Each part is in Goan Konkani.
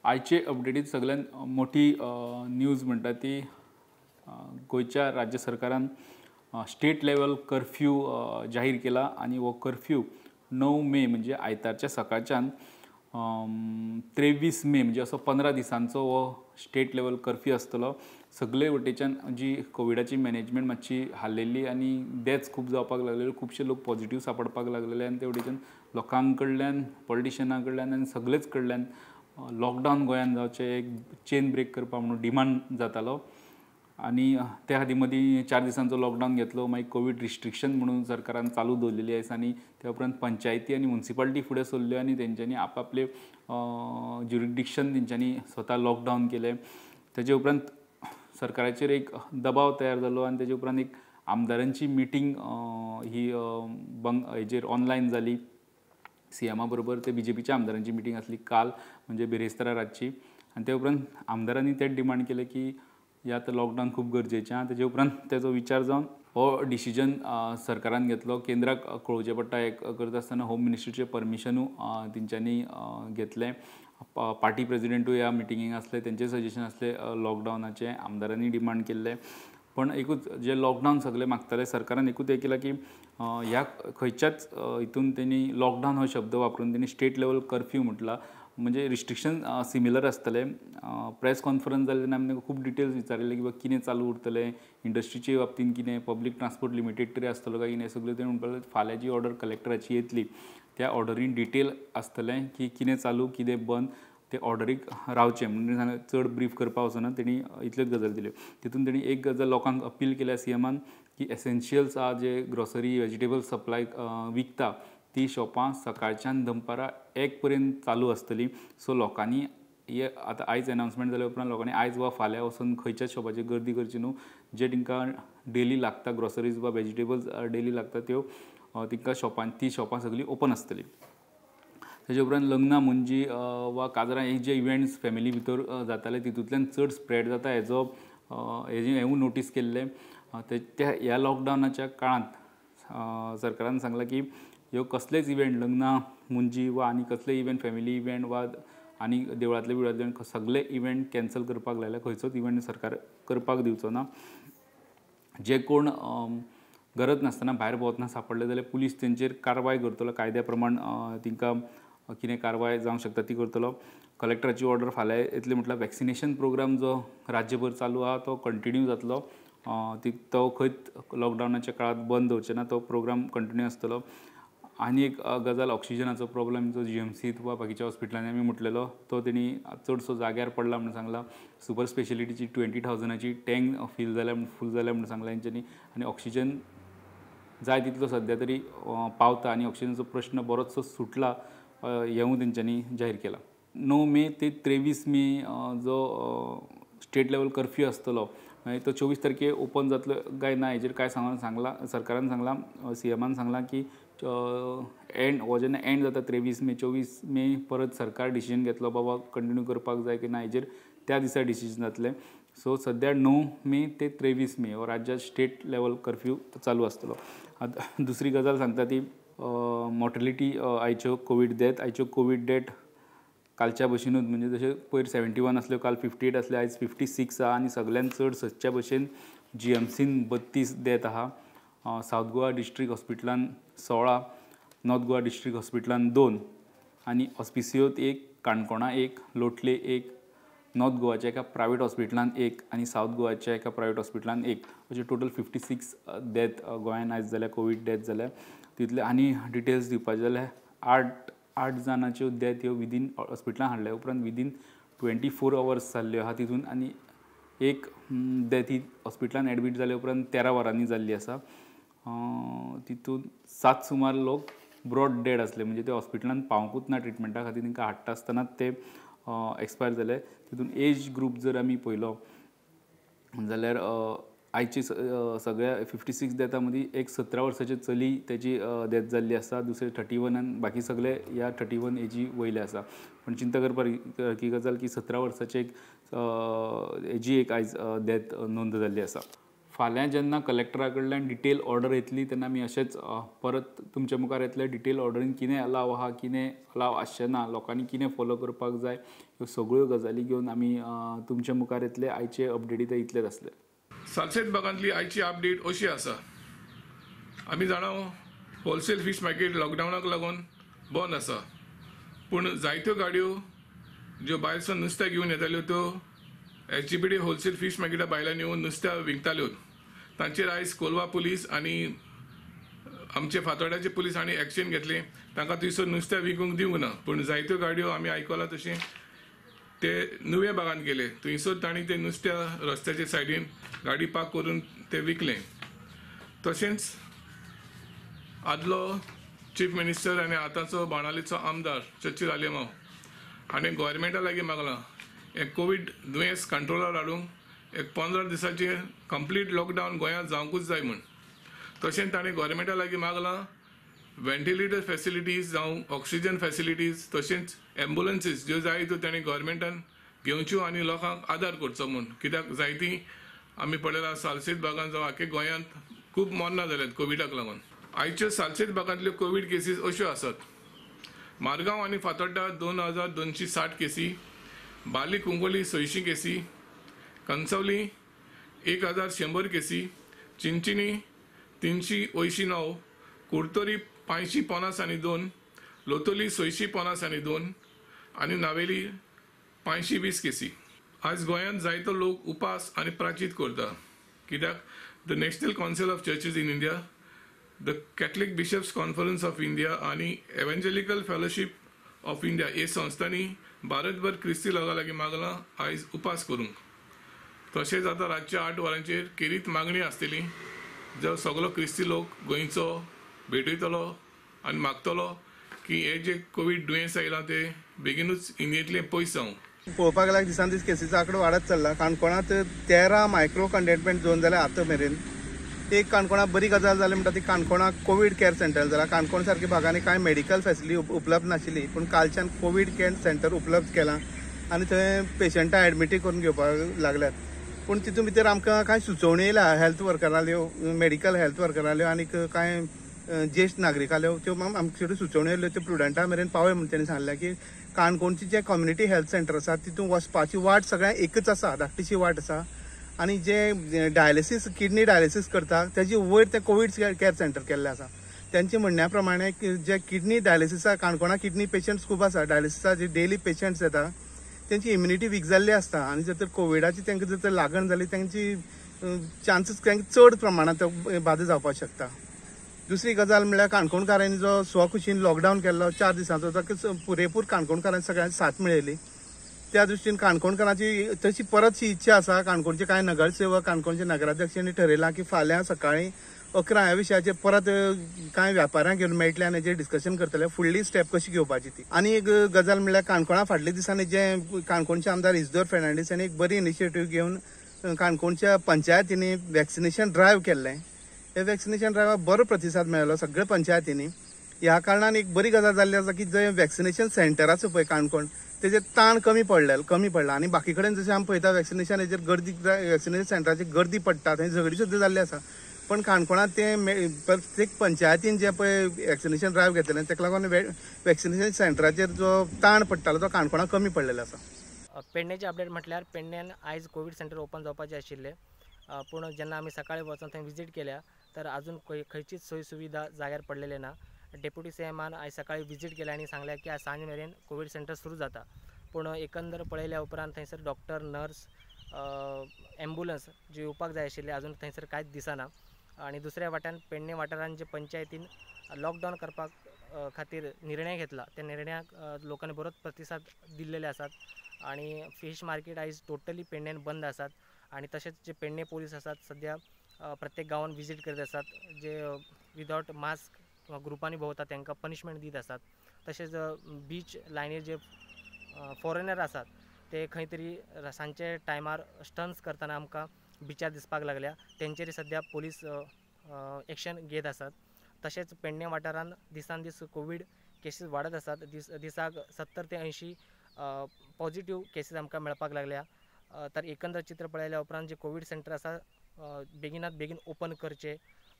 आयचे अपडेटीत सगळ्यात मोठी न्यूज म्हणटा ती गोंयच्या राज्य सरकारान स्टेट लेवल कर्फ्यू जाहीर केला आनी हो कर्फ्यू 9 मे म्हणजे आयतारच्या सकाळच्यान 23 मे म्हणजे असो 15 दिसांचो हो स्टेट लेवल कर्फ्यू आसतलो. सगळे वटेच्यान जी कोविडाची मॅनेजमेंट मातशी हाल्लेली आनी डेथ्स खूब जावपाक लागलेले, खुबशे लोक पॉझिटिव्ह सापडपाक लागलेले आनी ते वटेच्यान लोकां कडल्यान, पॉलिटिशना कडल्यान आनी सगळेच कडल्यान लॉकडावन गोंयांत जावचें, एक चेन ब्रेक करपाक म्हणून डिमांड जातालो. आनी त्या खातीर मदीं 4 दिसांचो लॉकडावन घेतलो. मागीर कोवीड रिस्ट्रिक्शन म्हणून सरकारान चालू दवरलेली आसा आनी त्या उपरांत पंचायती आनी मुन्सिपाल्टी फुडें सरल्यो आनी तेंच्यांनी आपआपले ज्युरिडिक्शन तेंच्यांनी स्वता लॉकडावन केलें. तेजे उपरांत सरकाराचेर एक दबाव तयार जालो आनी तेजे उपरांत एक आमदारांची मिटींग ही हेजेर ऑनलायन जाली सीएमा बरोबर. ते बीजेपीच्या आमदारांची मिटींग आसली काल म्हणजे बिरेस्तारा रातची आनी ते उपरांत आमदारांनी तें डिमांड केलें की या आतां लॉकडावन खूब गरजेचें आहा. तेजे उपरांत तेजो विचार जावन हो डिसिजन सरकारान घेतलो. केंद्राक कळोवचें पडटा हें करता आसतना होम मिनिस्ट्रीचें परमिशनूय तेंच्यांनी घेतलें. पार्टी प्रेजिडेंटूय ह्या मिटिंगेक आसले, तेंचें सजेशन आसलें लॉकडावनाचें, आमदारांनी डिमांड केल्लें. पण एकूच जे लॉकडावन सगळे मागताले सरकारान एकूच हें केलां की ह्या खंयच्याच हितून तेणी लॉकडावन हो शब्द वापरून तेणी स्टेट लेवल कर्फ्यू म्हटला, म्हणजे रिस्ट्रिक्शन सिमिलर आसतलें. प्रेस कॉन्फरन्स जाली तेन्ना आमी खूब डिटेल्स विचारिल्ले की बाबा कितें चालू उरतलें, इंडस्ट्रीचे बाबतीन कितें, पब्लीक ट्रान्सपोर्ट लिमिटेड तरी आसतलो काय कितें, सगळें तेणी म्हणपाक लागलें फाल्यां जी ऑर्डर कलेक्टराची येतली त्या ऑर्डरीन डिटेल आसतलें की कितें चालू कितें बंद, ते ऑर्डरीक रावचें म्हणून सांगलें. चड ब्रीफ करपाक वचना, तेणी इतल्योच गजाली दिल्यो. तितून तेणी एक गजाल लोकांक अपील केल्या सीएमान की एसेन्शियल्स आहा जे ग्रोसरी वेजिटेबल सप्लाय विकता ती शॉपां सकाळच्यान दनपारां 1 पर्यंत चालू आसतली. सो लोकांनी हे आतां आयज एनावन्समेंट जाल्या उपरांत लोकांनी आयज वा फाल्यां वचून खंयच्याच शॉपाचेर गर्दी करची न्हू. जे तांकां डेली लागता ग्रोसरीज वा वेजिटेबल्स डेली लागता त्यो तांकां शॉपां ती शॉपां सगळीं ओपन आसतली. तेजे उपरांत लग्नां मुंजी वा काजरां हे जे इव्हेंट्स फॅमिली भितर जाताले तितूंतल्यान चड स्प्रेड जाता हेजो हेजें हेंवूय नोटीस केल्लें. त्या ह्या लॉकडावनाच्या काळांत सरकारान सांगलां की ह्यो कसलेच इव्हेंट लग्नां मुंजी वा आनी कसले इव्हेंट फॅमिली इव्हेंट वा आनी देवळांतले बिवळांतले सगळे इव्हेंट कॅन्सल करपाक लायले. खंयचोच इव्हेंट सरकार करपाक दिवचो ना. जे कोण गरज नासतना भायर भोंवतना सापडले जाल्यार पुलीस तेंचेर कारवाय करतलो, कायद्या प्रमाण तांकां कितें कारवाय जावंक शकता ती करतलो. कलेक्टराची ऑर्डर फाल्यां येतली म्हटल्यार वॅक्सिनेशन प्रोग्राम जो राज्यभर चालू आहा तो कंटिन्यू जातलो. तो खंयच लॉकडावनाच्या काळांत बंद दवरचे ना, तो प्रोग्राम कंटिन्यू आसतलो. आनी एक गजाल ऑक्सिजनाचो प्रॉब्लम जो जीएमसीत वा बाकीच्या हॉस्पिटलांनी आमी म्हटलेलो तो तेणी चडसो जाग्यार पडला म्हणून सांगला. सुपर स्पेशलिटीची 20,000ची टँक फील जाल्या फूल जाल्या म्हणून सांगला तेंच्यांनी. आनी ऑक्सिजन जाय तितलो सद्या तरी पावता आनी ऑक्सिजनाचो प्रश्न बरोचसो सुटला हेंवूय तेंच्यांनी जाहीर केला. 9 मे ते 23 मे जो स्टेट लेवल कर्फ्यू आसतलो मागीर तो 24 तारखे ओपन जातलो काय ना हेजेर काय सांगलां सरकारान सांगलां, सीएमान सांगलां की एंड हो जेन्ना एंड जाता 23 मे 24 मे परत सरकार डिसिजन घेतलो बाबा कंटिन्यू करपाक जाय की ना हेजेर त्या दिसा डिसिजन जातलें. सो सद्या 9 मे ते 23 मे हो राज्यात स्टेट लेवल कर्फ्यू चालू आसतलो. आतां दुसरी गजाल सांगता ती मॉर्टेलिटी आयच्यो कोवीड डेथ. आयच्यो कोवीड डेथ कालच्या भशेनूच म्हणजे जशें पयर 71 आसल्यो काल 58 आसले आयज 56 आहा आनी सगळ्यान चड सदच्या भशेन जीएमसीन 32 डेथ आहा. सावथ गोवा डिस्ट्रिक्ट हॉस्पिटलान 16, नॉर्थ गोवा डिस्ट्रिक्ट हॉस्पिटलान 2 आनी ऑस्पिसियोत 1, काणकोणा 1, लोटले 1, नॉर्थ गोवाच्या एका प्रायवेट हॉस्पिटलान 1 आनी सावथ गोवाच्या एका प्रायवेट हॉस्पिटलान 1 अशे टोटल 56 डेथ गोंयान आयज जाल्या, कोवीड डेथ जाल्या. तितले आनी डिटेल्स दिवपाचे जाल्यार 8 जाणांच्यो डेथ ह्यो विदीन हॉस्पिटलान हाडल्या उपरांत विदीन 24 अवर्स जाल्ल्यो आहा तितून आनी एक डेथ ही हॉस्पिटलान एडमीट जाल्या उपरांत 13 वरांनी जाल्ली आसा. तितून 7 सुमार लोक ब्रॉड डेड आसले म्हणजे ते हॉस्पिटलान पावंकूच ना ट्रिटमेंटा खातीर, तांकां हाडटा आसतनाच ते एक्सपायर जाले. तितून एज ग्रूप जर आमी पळयलो जाल्यार आयचे सगळ्या 56 डेथा मदीं एक 17 वर्साची चली तेजी डेथ जाल्ली आसा, दुसरे 31 आनी बाकी सगळे ह्या 31 एजी वयले आसा. पण चिंता करपा सारकी गजाल की 17 वर्साचे एक एजी एक आयज डेथ नोंद जाल्ली आसा. फाल्यां जेन्ना कलेक्टरा कडल्यान डिटेल ऑर्डर येतली तेन्ना आमी अशेंच परत तुमच्या मुखार येतले. डिटेल ऑर्डरीन कितें अलाव आहा, कितें अलाव आसचें ना, लोकांनी कितें फॉलो करपाक जाय, ह्यो सगळ्यो गजाली घेवन आमी तुमच्या मुखार येतले. आयचे अपडेटी ते इतलेच आसले. सालसेत भागांतली आयची अपडेट अशी आसा. आमी जाणा होलसेल फीश मार्केट लॉकडावनाक लागून बंद आसा, पूण जायत्यो गाडयो ज्यो भायरसून नुस्तें घेवन येताल्यो त्यो एसजीपीडी होलसेल फीश मार्केटा भायल्यान येवन नुस्त्या विकताल्यो. तांचेर आयज कोलवा पुलीस आनी आमचे फातोड्याचे पुलीस हांणी एक्शन घेतलें. तांकां थंयसर नुस्तें विकूंक दिवंक ना, पूण जायत्यो गाडयो आमी आयकलां तशें ते नुवें भागांत गेले, थंयसर तांणी ते नुस्त्या रस्त्याचे सायडीन गाडी पार्क करून ते विकलें. तशेंच आदलो चीफ मिनिस्टर आनी आतांचो बाणालीचो आमदार चर्चिल आलेमाव हाणें गोवोरमेंटा लागीं मागलां एक कोवीड दुयेंस कंट्रोलार हाडूंक एक 15 दिसाचें कंप्लीट लॉकडावन गोंयांत जावंकूच जाय म्हूण. तशेंच ताणें गोवोरमेंटा लागीं मागलां व्हेंटिलेटर फॅसिलिटीज जावं ऑक्सिजन फॅसिलिटीज तशेंच एम्बुलन्सीस ज्यो जाय त्यो ताणें गोवोरमेंटान घेवच्यो आनी लोकांक आदार करचो म्हूण. कित्याक जायतीं आमी पळयलां सालसेत भागांत जावं आख्खे गोंयांत खूब मरणां जाल्यात कोविडाक लागून. आयच्यो सालसेत भागांतल्यो कोवीड केसीस अश्यो आसात. मारगांव आनी फातोड्डा 2260 केसी, बाली कुंकळी 600 केसी, कणसवली 1100 केसी, चिंचिणी 389, कुडतरी 552, लोतोली 652 आनी नावेली 520 केसी. आज गोंयांत जायतो लोक उपास आनी प्राचीत करता, कित्याक the National Council of Churches in India, the Catholic Bishops Conference of India आनी एव्हेंजेलिकल फेलोशीप ऑफ इंडिया हे संस्थांनी भारतभर क्रिस्ती लोकां लागीं मागलां आयज उपास करूंक. तशेंच आतां रातच्या 8 वरांचेर केरीत मागणी आसतली, जो सगलो क्रिस्ती लोक गोंयचो भेटयतलो आनी मागतलो की हे जे कोवीड दुयेंस आयलां ते बेगीनूच इंडियेंतलें पयस जावं. पळोवपाक गेल्यार दिसान दीस केसीचो आंकडो वाडत चल्ला. काणकोणांत 13 मायक्रो कंटेनमेंट झोन जाल्या आतां मेरेन. एक काणकोणांत बरी गजाल जाली म्हणटा ती काणकोणाक कोवीड केअर सेंटर जाला. काणकोण सारक्या भागांनी कांय मेडिकल फॅसिलिटी उपलब्ध नाशिल्ली, पूण कालच्यान कोवीड केअर सेंटर उपलब्ध केलां आनी थंय पेशंटां एडमिटूय करून घेवपाक लागल्यात. पूण तितून भितर आमकां कांय सुचोवण्यो येयल्या हेल्थ वर्करांल्यो, मेडिकल हेल्थ वर्करांल्यो आनी कांय ज्येश्ठ नागरिकांल्यो, त्यो आमचे कडेन सुचोवण्यो येयल्यो त्यो प्रुडंटा मेरेन पावय म्हूण तेणी सांगलें की काणकोणची जे कम्युनिटी हेल्थ सेंटर आसा तितून वचपाची वाट सगळ्यांक एकच आसा, धाकटीशी वाट आसा आनी जे डायलिसीस किडनी डायलिसीस करता तेजी वयर ते कोवीड केअर सेंटर केल्लें आसा. तेंच्या म्हणण्या प्रमाणे जे किडनी डायलिसिसा काणकोणा किडनी पेशंट्स खूब आसा, डायलिसिसा जे डेली पेशंट्स येता तेंची इम्युनिटी वीक जाल्ली आसता आनी जर तर कोविडाची तांकां जर तर लागण जाली तेंची चान्सीस तांकां चड प्रमाणांत बादा जावपाक शकता. दुसरी गजाल म्हणल्यार काणकोणकारांनी जो स्वखुशीन लॉकडावन केल्लो 4 दिसांचो ताका पुरेपूर काणकोणकारांनी सगळ्यांनी साथ मेळयली. त्या दृश्टीन काणकोणकारांची तशी परतशी इच्छा आसा. काणकोणचे कांय नगरसेवक, काणकोणचे नगराध्यक्षांनी ठरयलां की फाल्यां सकाळीं 11 ह्या विशयाचेर परत कांय व्यापाऱ्यांक घेवन मेळटले आनी हेजेर डिस्कशन करतले फुडली स्टेप कशी घेवपाची ती. आनी एक गजाल म्हणल्यार काणकोणा फाटल्या दिसांनी जे काणकोणचे आमदार इजदोर फेर्नांडीस हांणी एक बरी इनिशिएटीव घेवन काणकोणच्या पंचायतींनी वॅक्सिनेशन ड्रायव्ह केल्लें. हे वॅक्सिनेशन ड्रायव्हाक बरो प्रतिसाद मेळ्ळो सगळ्या पंचायतींनी. ह्या कारणान एक बरी गजाल जाल्ली आसा की जंय वॅक्सिनेशन सेंटर आसा पळय काणकोण तेजेर ताण कमी पडला आनी बाकी कडेन जशें आमी पळयता वॅक्सिनेशन हेजेर गर्दी, वॅक्सिनेशन सेंटराचेर गर्दी पडटा, थंय झगडी सुद्दां जाल्ली आसा. पण काणकोणांत ते प्रत्येक पंचायतीन जे पळय वॅक्सिनेशन ड्रायव्ह घेतलें ताका लागून वॅक्सिनेशन सेंटराचेर जो ताण पडटालो तो काणकोणांत कमी पडलेलो आसा. पेडणेचे अपडेट म्हटल्यार पेडण्यान आयज कोवीड सेंटर ओपन जावपाचें आशिल्लें, पूण जेन्ना आमी सकाळीं वचून थंय विजीट केल्या तर अजून खंयचीच सोयी सुविधा जाग्यार पडलेली ना. डेप्युटी सी एमान आयज सकाळी विजीट केल्या आनी सांगलें की आज सांज मेरेन कोवीड सेंटर सुरू जाता, पूण एकंदर पळयल्या उपरांत थंयसर डॉक्टर, नर्स, एम्बुलन्स जी येवपाक जाय आशिल्ली अजून थंयसर कांयच दिसना. आनी दुसऱ्या वाट्यान पेडणे वाठारान जे पंचायतीन लॉकडावन करपाक खातीर निर्णय घेतला त्या निर्णयाक लोकांनी बरोच प्रतिसाद दिल्लेले आसात आनी फीश मार्केट आयज टोटली पेडण्यान बंद आसात. आनी तशेंच जे पेडणे पोलीस आसात सद्या प्रत्येक गांवान विजीट करीत आसात, जे विदावट मास्क किंवा ग्रुपांनी भोंवता तांकां पनिशमेंट दीत आसात. तशेंच बीच लायनीर जे फॉरेनर आसात ते खंय तरी सांजचे टायमार स्टंट्स करतना आमकां बिचार दिसपाक लागल्या, तेंचेर सद्या पोलीस एक्शन घेत आसात. तशेंच पेडणे वाठारांत दिसान दीस कोवीड केसीस वाडत आसात, दिसाक 70 ते 80 पॉझिटिव्ह केसीस आमकां मेळपाक लागल्या. तर एकंदर चित्र पळयल्या उपरांत जे कोवीड सेंटर आसा बेगिनात बेगीन ओपन करचें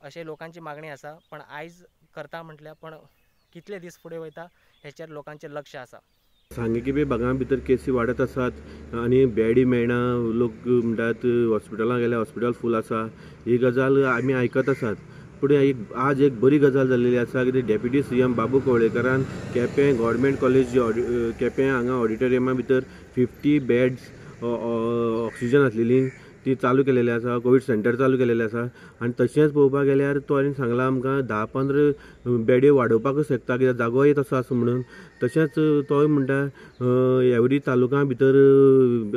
अशें लोकांची मागणी आसा. पण आयज करता म्हटल्यार पण कितले दीस फुडें वयता हेचेर लोकांचें लक्ष आसा. सांगे केपें भागां भितर केसी वाडत आसात आनी बेडी मेळना, लोक म्हणटात हॉस्पिटलां गेल्यार हॉस्पिटल फूल आसा, ही गजाल आमी आयकत आसात. पूण एक आज एक बरी गजाल जाल्लेली आसा की डेप्युटी सीएम बाबू कवळेकरान केपें गव्हर्मेंट कॉलेज केपें हांगा ऑडिटोरियमा भितर 50 बेड्स ऑक्सिजन आसलेली ती चालू केलेली आसा, कोवीड सेंटर चालू केलेलें आसा. आनी तशेंच पळोवपाक गेल्यार तो हांणी सांगलां आमकां 10-15 बेडी वाडोवपाकूच शकता कित्याक जागोय तसो आसा म्हणून. तशेंच तोय म्हणटा एवरी तालुका भितर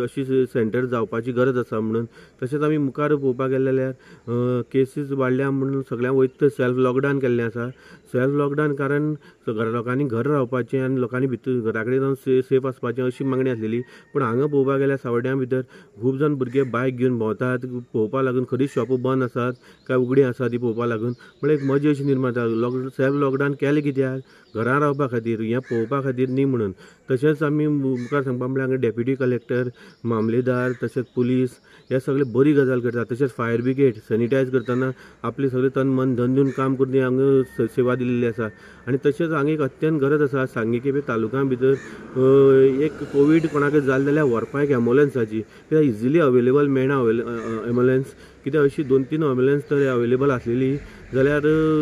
अशी सेंटर जावपाची गरज आसा म्हणून. तशेंच आमी मुखार पळोवपाक गेले जाल्यार केसीस वाडल्या म्हणून सगळ्यांक वयता सेल्फ लॉकडावन केल्लें आसा. सेल्फ लॉकडावन कारण लोकांनी घर रावपाचें आनी लोकांनी भितर घरा कडेन जावन सेफ आसपाचें अशी मागणी आसलेली. पूण हांगा पळोवपाक गेल्यार सावड्यां भितर खूब जाण भुरगे बायक घेवन भोंवतात पळोवपाक लागून, खरीच शॉपां बंद आसात काय उगडी आसा ती पळोवपाक लागून, म्हळ्यार एक मजा अशी निर्माण जाता. सेल्फ लॉकडावन केलें कित्याक, घरां रावपा खातीर, हें पळोवपा खातीर न्ही म्हणून. तशेंच आमी मुखार सांगपा म्हळ्यार हांगा डेप्युटी कलेक्टर, मामलेदार, तशेंच पुलीस हे सगळे बरी गजाल करतात. तशेंच फायर ब्रिगेड सॅनिटायज करतना आपले सगळे तन मन धन दिवन काम करून हांगा सेवा दिल्ली आसा. आनी तशेंच हांगा एक अत्यंत गरज आसा सांगे केपें तालुका भितर एक कोवीड कोणाक जालें जाल्यार व्हरपाक एक एम्बुलन्साची, कित्याक इजिली अवेलेबल मेळना एम्बुलन्स, कित्याक अशी 2-3 एम्बुलन्स तर अवेलेबल आसलेली जाल्यार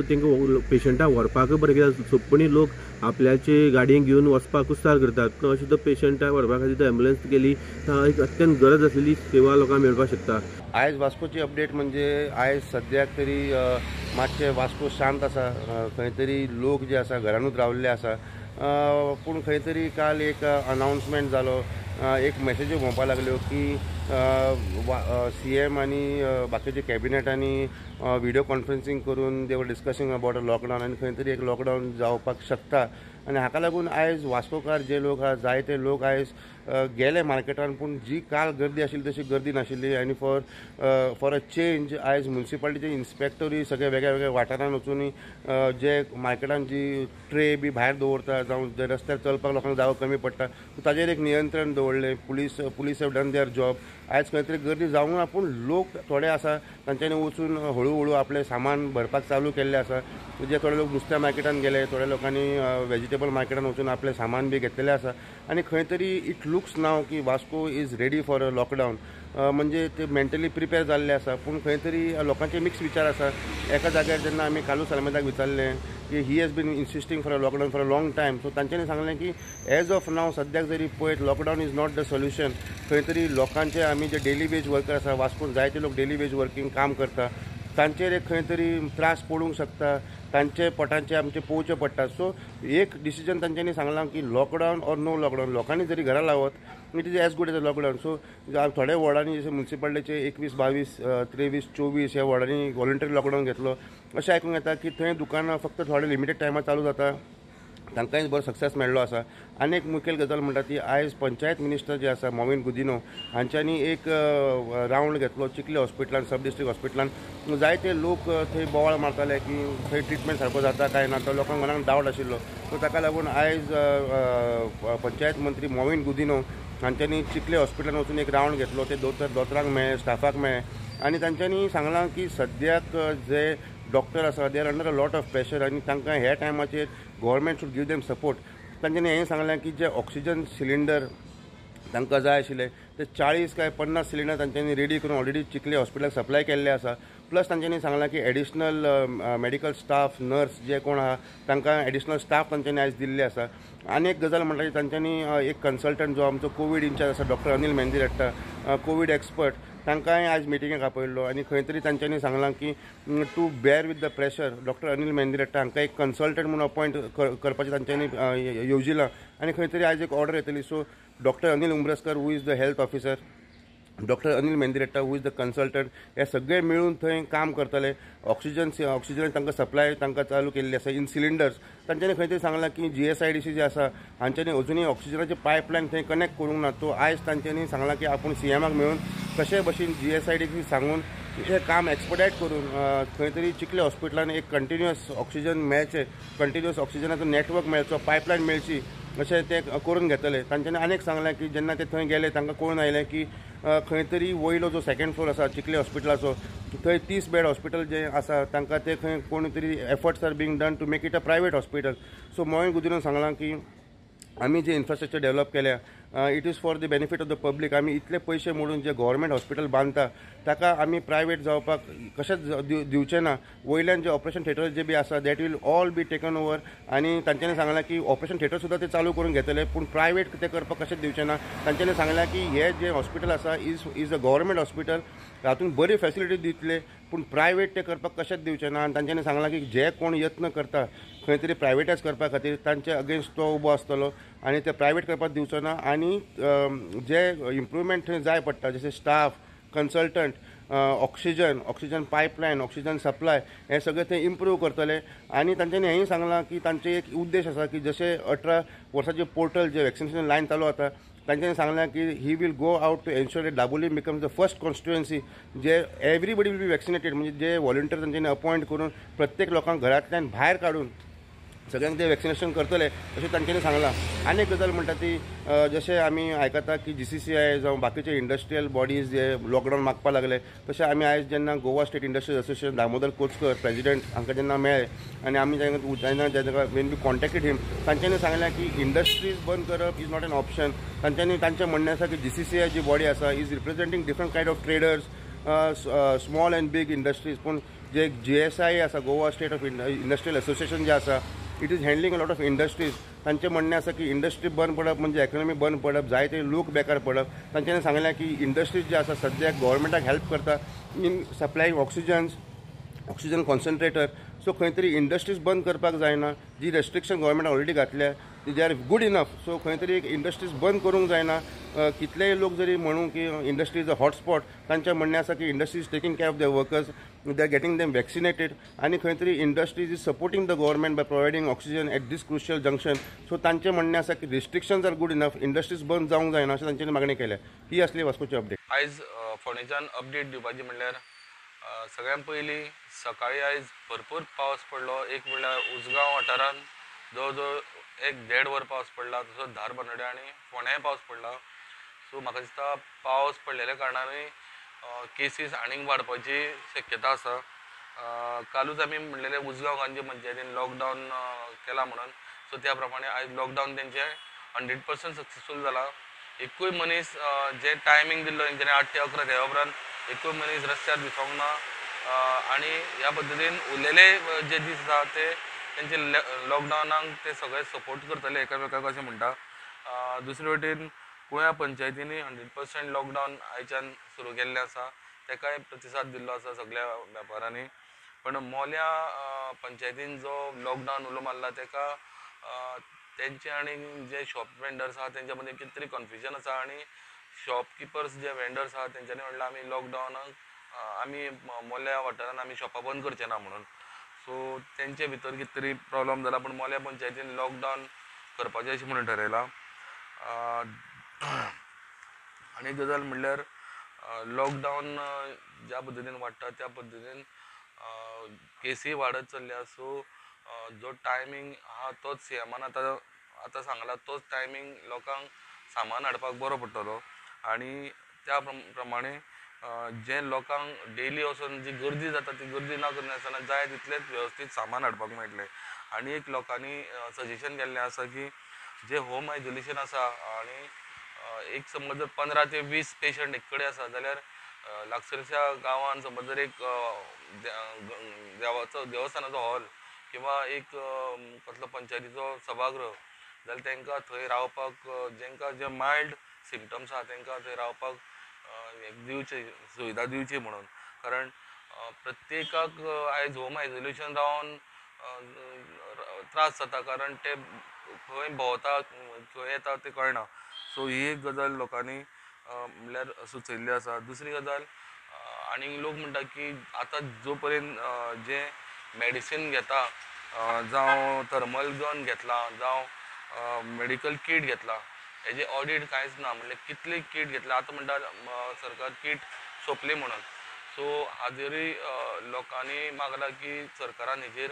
तांकां पेशंटाक व्हरपाकूय बरें, कित्याक सोंपेपणी लोक आपल्याचे गाडयेन घेवन वचपाक कुस्तार करतात. पूण अशें तर पेशंटाक व्हरपा खातीर एम्बुलन्स केली तर एक अत्यंत गरज आसलेली सेवा लोकांक मेळपाक शकता. आयज वास्कोची अपडेट म्हणजे आयज सद्याक तरी मातशें वास्को शांत आसा, खंय तरी लोक जे आसा घरानूच रावल्ले आसा. पूण खंय तरी काल एक अनावन्समेंट जालो, एक मेसेज्यो भोंवपाक लागल्यो की सी एम आनी बाकीचे कॅबिनेटांनी व्हिडियो कॉन्फरन्सिंग करून they were discussing about a lockdown आनी खंय तरी एक लॉकडावन जावपाक शकता. आनी हाका लागून आयज वास्कोकार जे लोक आहा जायते लोक आयज गेले मार्केटान, पूण जी काल गर्दी आशिल्ली तशी गर्दी नाशिल्ली. आनी फॉर अ चेंज आयज म्युनिसिपालिटीचे इन्स्पेक्टरूय सगळे वेगळ्या वेगळ्या वाठारान वचून जे मार्केटान जी ट्रे बी भायर दवरता जावं जे रस्त्यार चलपाक लोकांक जागो कमी पडटा ताजेर एक नियंत्रण दवरलें. Police have done their job. आयज खंय तरी गर्दी जावंक ना, पूण लोक थोडे आसा तांच्यांनी वचून हळू हळू आपलें सामान भरपाक चालू केल्लें आसा. जे थोडे लोक नुस्त्या मार्केटान गेले, थोड्या लोकांनी वेजिटेबल मार्केटान वचून आपलें सामान बी घेतलेलें आसा. आनी खंय तरी it looks नाव की Vasco is ready for a lockdown, म्हणजे ते मेंटली प्रिपेर जाल्ले आसा. पूण खंय तरी लोकांचे मिक्स विचार आसा. एका जाग्यार जेन्ना आमी कार्लूस आल्मेदाक विचारलें की he has been insisting for a lockdown for a long time, so तांच्यांनी सांगलें की एज ऑफ नाव सद्याक जरी पळयत lockdown is not the solution. खंय तरी लोकांचे आमी जे डेली वेज वर्कर आसा वास्कोन जायते लोक डेली वेज वर्किंग काम करता, तांचेर एक खंय तरी त्रास पडूंक शकता, तांचे पोटांचे आमचे पोवचें पडटा. सो एक डिसिजन तांच्यांनी सांगलां की लॉकडावन ऑर नो लॉकडावन, लोकांनी जरी घरा लावत it is as good as a lockdown. So थोड्या वॉर्डांनी जशें म्युनिसिपालिटीचे 21, 22, 23, 24 ह्या वॉर्डांनी वॉलंटरी लॉकडावन घेतलो अशें आयकूंक येता की थंय दुकानां फक्त थोडे लिमिटेड टायमार चालू जाता, तांकांय बरो सक्सेस मेळ्ळो आसा. आनी एक मुखेल गजाल म्हणटा ती आयज पंचायत मिनिस्टर जे आसा मॉविन गुदिन्हो हांच्यांनी एक रावंड घेतलो चिखले हॉस्पिटलान, सब डिस्ट्रिक्ट हॉस्पिटलान. जायते लोक थंय बोवाळ मारताले की थंय ट्रिटमेंट सारको जाता काय ना, तो लोकांक मनाक डावट आशिल्लो. सो ताका लागून आयज पंचायत मंत्री मॉविन गुदिन्हो हांच्यांनी चिखले हॉस्पिटलान वचून एक रावंड घेतलो, ते दोतोरांक मेळ्ळे, स्टाफाक मेळ्ळे आनी तांच्यांनी सांगलां की सद्याक जे डॉक्टर आसा they are under a lot of pressure आनी तांकां ह्या टायमाचेर government should give them support. तांच्यांनी हें सांगलें की जे ऑक्सिजन सिलिंडर तांकां जाय आशिल्ले ते 40 काय 50 सिलिंडर तांच्यांनी रेडी करून ऑलरेडी चिखले हॉस्पिटलाक सप्लाय केल्ले आसा. प्लस तांच्यांनी सांगलां की एडिशनल मेडिकल स्टाफ, नर्स जे कोण आहा तांकां एडिशनल स्टाफ तांच्यांनी आयज दिल्ले आसा. आनी एक गजाल म्हणटा ती तांच्यांनी एक कन्सल्टंट जो आमचो कोवीड इन्चार्ज आसा डॉक्टर अनिल मेहंदीरट्टा, कोवीड एक्सपर्ट, तांकांय आयज मिटिंगेक आपयल्लो आनी खंय तरी तांच्यांनी सांगलां की to bear with the pressure doctor Anil Mehndiratta हांकां एक कन्सल्टंट म्हणून अपॉयंट करपाचें तांच्यांनी येवजिलां आनी खंय तरी आयज एक ऑर्डर येतली. So doctor Anil Umbraskar who is the health officer, doctor Anil Mehndiratta who is the consultant, हे सगळे मेळून थंय काम करतले. ऑक्सिजन तांकां सप्लाय तांकां चालू केल्ली आसा इन सिलिंडर्स. तांच्यांनी खंय तरी सांगलां की GSIDC जे आसा हांच्यांनी अजुनूय ऑक्सिजनाचे पायपलायन थंय कनेक्ट करूंक ना. तो आयज तांच्यांनी सांगलां की आपूण सीएमाक मेळून कशे भशेन GSIDC सांगून हें काम एक्सपडायट करून खंय तरी चिखले हॉस्पिटलान एक कंटिन्युअस ऑक्सिजन मेळचें, कंटिन्युअस ऑक्सिजनाचो नेटवर्क मेळचो, पायपलायन मेळची अशें ते करून घेतले. तांच्यांनी आनीक सांगलें की जेन्ना ते थंय गेले तांकां कळून आयलें की खंय तरी वयलो जो सेकंड फ्लोर आसा चिखले हॉस्पिटलाचो थंय 30 बेड हॉस्पिटल जे आसा तांकां ते खंय कोण तरी efforts are being done to make it a private hospital. So Mauvin गुदिन्होन सांगलां की आमी जे इन्फ्रास्ट्रक्चर डेव्हलप केल्या it is for the benefit of the public. आमी इतले पयशे मोडून जे गव्हर्मेंट हॉस्पिटल बांदता ताका आमी प्रायवेट जावपाक कशेंच दिवचें ना. वयल्यान जे ऑपरेशन थिएटर जे बी आसा that will all be taken over आनी तांच्यांनी सांगलां की ऑपरेशन थिएटर सुद्दां ते चालू करून घेतले पूण प्रायवेट ते करपाक कशेंच दिवचें ना. तांच्यांनी सांगलां की हे जे हॉस्पिटल आसा is a government hospital, हातूंत बरी फेसिलिटी दितले पूण प्रायवेट ते करपाक कशेंच दिवचें ना. आनी तांच्यांनी सांगलां की जे कोण यत्न करता खंय तरी प्रायवेटायज करपा खातीर तांचे अगेन्स्ट तो उबो आसतलो आनी ते प्रायवेट करपाक दिवचो ना. आनी जे इम्प्रूवमेंट थंय जाय पडटा जशें staff, consultant, oxygen, oxygen pipeline, oxygen supply हें सगळें ते इम्प्रूव करतले. आनी तांच्यांनी हेंय सांगलां की तांचे एक उद्देश आसा की जशें 18 वर्सांचे पोर्टल जे वॅक्सिनेशन लायन चालू आसा तांच्यांनी सांगलां की he will go out to ensure that Dabolim becomes the first constituency J everybody will be vaccinated. म्हणजे जे वॉलंटियर तांच्यांनी अपॉयंट करून प्रत्येक लोकांक घरांतल्यान भायर काडून सगळ्यांक ते वॅक्सिनेशन करतले अशें तांच्यांनी सांगलां. आनी एक गजाल म्हणटा ती जशें आमी आयकता की GCCI जावं बाकीचे इंडस्ट्रियल बॉडीज जे लॉकडावन मागपाक लागले तशें आमी आयज जेन्ना Goa state industrial association Damodar Kochkar president हांकां जेन्ना मेळ्ळे आनी आमी जेन्ना जेन्ना when we contacted him तांच्यांनी सांगलें की इंडस्ट्रीज बंद करप is not an option. तांच्यांनी तांचें म्हणणें आसा की GCCI जी बॉडी आसा is representing different kind of traders, small and big industries. पूण जे GSI आसा Goa state of industrial association जे आसा it is handling a lot of industries. तांचें म्हणणें आसा की इंडस्ट्री बंद पडप म्हणजे इकॉनॉमी बंद पडप, जायते लोक बेकार पडप. तांच्यांनी सांगलें की इंडस्ट्रीज जे आसा सद्याक गव्हर्मेंटाक हेल्प करता in supplying oxygens, oxygen concentrator. So खंय तरी इंडस्ट्रीज बंद करपाक जायना, जी रेस्ट्रिक्शन गव्हर्मेंटान ऑलरेडी घातल्या they are good enough. So खंय तरी एक इंडस्ट्रीज बंद करूंक जायना. कितलेय लोक जरी म्हणू की इंडस्ट्री is a hotspot, तांचें म्हणणें आसा की industry is taking care of their workers, they are getting them vaccinated आनी खंय तरी industries is supporting the government by providing oxygen at this crucial junction. So तांचें म्हणणें आसा की restrictions are good enough, industries बंद जावंक जायना अशें तांच्यांनी मागणी केल्या. ही आसली वास्कोची अपडेट. आयज फोंडेच्यान अपडेट दिवपाची म्हणल्यार सगळ्यान पयलीं सकाळी आयज भरपूर पावस पडलो. एक म्हणल्यार उजगांव वाठारांत जवळ जवळ 1-1.5 वर पावस पडला, तसोच धारबांदोड्या आनी फोंड्याय पावस पडला. सो म्हाका दिसता पावस पडलेल्या कारणानूय केसीस आनीक वाडपाची शक्यता आसा. कालूच आमी म्हणलेले उजगांव गांवचे पंचायतीन लॉकडावन केला म्हणून, सो त्या प्रमाणे आयज लॉकडावन तेंचें 100% सक्सेसफूल जाला. एकूय मनीस जे टायमींग दिल्लो तेंच्यांनी 8 ते 11 त्या उपरांत एकूय मनीस रस्त्यार दिसोंक ना आनी ह्या पद्दतीन उरलेले जे दीस आसा ते तेंचे लॉकडावनाक ते सगळे सपोर्ट करतले एकामेकाक अशें म्हणटा. दुसरे वटेन कुळ्या पंचायतींनी 100% लॉकडावन आयच्यान सुरू केल्लें आसा, तेकाय प्रतिसाद दिल्लो आसा सगळ्या वेपारांनी. पण मोल्या पंचायतीन जो लॉकडावन उलो मारला तेका तेंचे आनी जे शॉप वेंडर्स आसा तेंच्या मदीं कितें तरी कन्फ्युजन आसा आनी शॉपकिपर्स जे वेंडर्स आसा तेंच्यांनी म्हणलां आमी लॉकडावनाक आमी मोल्या वाठारान आमी शॉपां बंद करचे ना म्हणून. सो तेंचे भितर कितें तरी प्रॉब्लम जाला, पूण मोल्या पंचायतीन लॉकडावन करपाचें अशें म्हणून ठरयलां. आनी एक गजाल म्हणल्यार लॉकडावन ज्या पद्दतीन वाडटा त्या पद्दतीन केसी वाडत चल्ल्या. सो जो टायमींग आहा तोच सीएमान आतां आतां सांगला तोच टायमींग लोकांक सामान हाडपाक बरो पडटलो आनी त्या प्रमाणे जे लोकांक डेली वचून जी गर्दी जाता ती गर्दी ना करनासतना जाय तितलेंच वेवस्थीत सामान हाडपाक मेळटलें. आनी एक लोकांनी सजेशन केल्लें आसा की जे होम आयसोलेशन आसा आनी एक समज जर 15 ते 20 पेशंट एक कडेन आसा जाल्यार लागसरच्या गांवान समज जर एक देवाचो देवस्थानाचो हॉल किंवा एक कसलो पंचायतीचो सभागृह जाल्यार तांकां थंय रावपाक जेंकां जे मायल्ड सिमटम्स आसा तांकां थंय रावपाक दिवची सुविधा दिवची म्हणून. कारण प्रत्येकाक आयज होम आयसोलेशन रावन त्रास जाता, कारण ते खंय भोंवता खंय येता तें कळना. सो ही एक गजाल लोकांनी म्हणल्यार सुचयल्ली आसा. दुसरी गजाल आनी लोक म्हणटा की आतां जो पर्यंत जे मेडिसीन घेता जावं थर्मल गन घेतला जावं मेडिकल कीट घेतला हेजें ऑडिट कांयच ना, म्हणल्यार कितली कीट घेतला आतां म्हणटा सरकार कीट सोंपली म्हणून. सो हाजेरूय लोकांनी मागलां की सरकारान हेजेर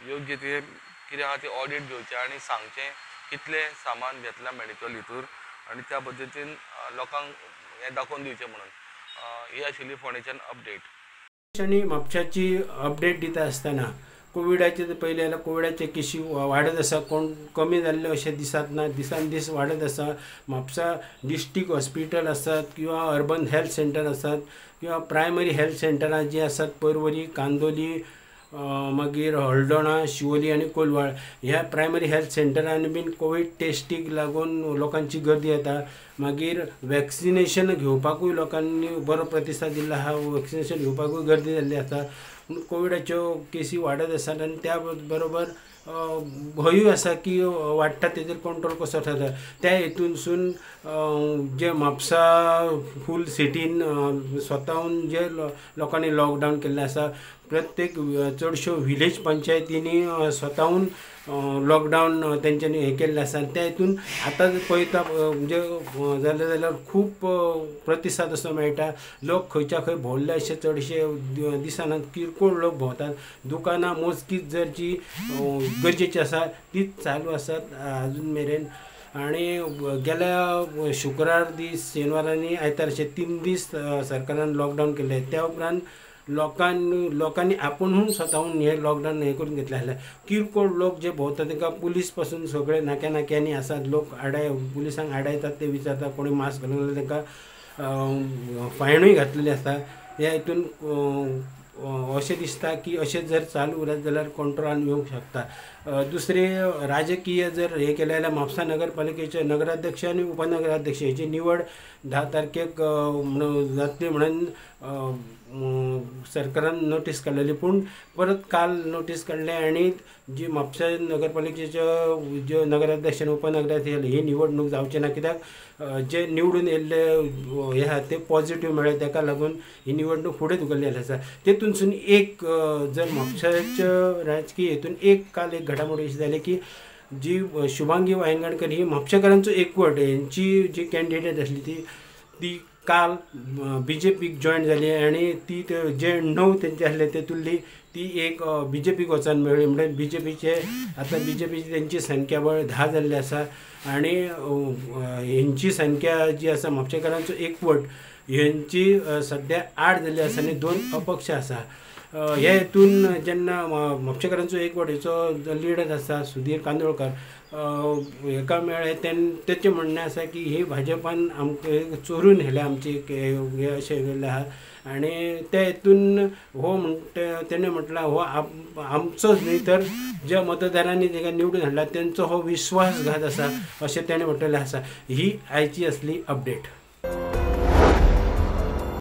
योग्य ते कितें आहा तें ऑडिट घेवचें आनी सांगचें कितलें सामान घेतलां मेडिकल हितूर आनी त्या पद्दतीन लोकांक हें दाखोवन दिवचें म्हणून. ही आशिल्ली फोंडेच्यान अपडेट. आनी म्हापशाची अपडेट दिता आसतना कोविडाचे पयलें जाल्यार कोविडाचे केशी वाडत आसा, कोण कमी जाल्ले अशें दिसत ना, दिसान दीस वाडत आसा. म्हापसा डिस्ट्रिक्ट हॉस्पिटल आसात किंवा अर्बन हेल्थ सेंटर आसात किंवा प्रायमरी हेल्थ सेंटरां जीं आसात पर्वरी, कांदोली, मागीर हळदोणा, शिवोली आनी कोलवाळ ह्या प्रायमरी हेल्थ सेंटरांनी बीन कोवीड टेस्टीक लागून लोकांची गर्दी येता. मागीर वॅक्सिनेशन घेवपाकूय लोकांनी बरो प्रतिसाद दिल्लो आहा, वॅक्सिनेशन घेवपाकूय गर्दी जाल्ली आसा. पूण कोविडाच्यो केसी वाडत आसात आनी त्या बरोबर भंयूय आसा की वाडटा तेजेर कंट्रोल कसो जाता. त्या हेतूनसून जे म्हापसा फूल सिटीन स्वताहून जे लोकांनी लॉकडावन केल्लें आसा, प्रत्येक चडश्यो विलेज पंचायतींनी स्वताहून लॉकडावन तेंच्यांनी हें केल्लें आसा. त्या हितून आतां पळयता म्हणजे जालें जाल्यार खूब प्रतिसाद असो मेळटा. लोक खंयच्या खंय भोंवल्ले अशे चडशे दिसनात, किरकोळ लोक भोंवतात. दुकानां मोजकीच जर जी गरजेची आसा तीच चालू आसात आजून मेरेन. आनी गेल्या शुक्रार दीस, शेनवार आनी आयतार अशे 3 दीस सरकारान लॉकडावन केल्लें. त्या उपरांत लोकांनी आपुणून स्वताहून हे लॉकडावन हें करून घेतलें आसलें. किरकोळ लोक जे भोंवता तांकां पुलीस पासून सगळे नाक्या नाक्यांनी आसात, लोक आडाय पुलिसांक आडायतात, ते विचारतात कोणी मास्क घालून जाल्यार तांकां फायनूय घातलेली आसता. ह्या हितून अशें दिसता की अशें जर चालू उरत जाल्यार कंट्रोलान येवंक शकता. दुसरें राजकीय जर हें केलें जाल्यार म्हापसा नगरपालिकेचे नगराध्यक्ष आनी उपनगराध्यक्ष हेची निवड 10 तारखेक म्हणून जातली म्हणून सरकारान नोटीस काडलेली, पूण परत काल नोटीस काडले आनी जी म्हापसा नगरपालिकेच्यो ज्यो नगराध्यक्ष आनी उपनगराध्यक्ष ही निवडणूक जावची ना, कित्याक जे निवडून येयल्ले हे आहा ते पॉझिटीव मेळ्ळे, ताका लागून ही निवडणूक फुडें धुकल्लेली आसा. तेतूनसून एक जर म्हापशाच्या राजकीय हेतून एक काल एक घडामोड अशी जाली की जी शुभांगी वायंगणकर ही म्हापशेकारांचो एकवट हेंची जी कॅन्डिडेट आसली ती काल बीजेपीक जॉयन जाली आनी ती जे 9 तेंचे आसले तेतुली ती एक बीजेपीक वचून मेळ्ळी. म्हणल्यार बीजेपीचे आतां बीजेपीची तेंची संख्याबळ 10 जाल्ली आसा आनी हेंची संख्या जी आसा म्हापशेकारांचो एकवट हेंची सद्या 8 जाल्ली आसा आनी 2 अपक्ष आसा. हे हितून जेन्ना म्हापशेकारांचो एकवट हेचो लिडर आसा सुधीर कांदोळकर हेका मेळ्ळें तेचें म्हणणें आसा की ही भाजपान आमकां चोरून व्हेल्या आमची हे अशें केल्लें आहा आनी त्या हितून हो म्हणटा तेणें म्हटलां हो आमचोच न्ही तर ज्या मतदारांनी ताका निवडून हाडला तेंचो हो विश्वासघात आसा अशें तेणें म्हटलेलें आसा. ही आयची आसली अपडेट.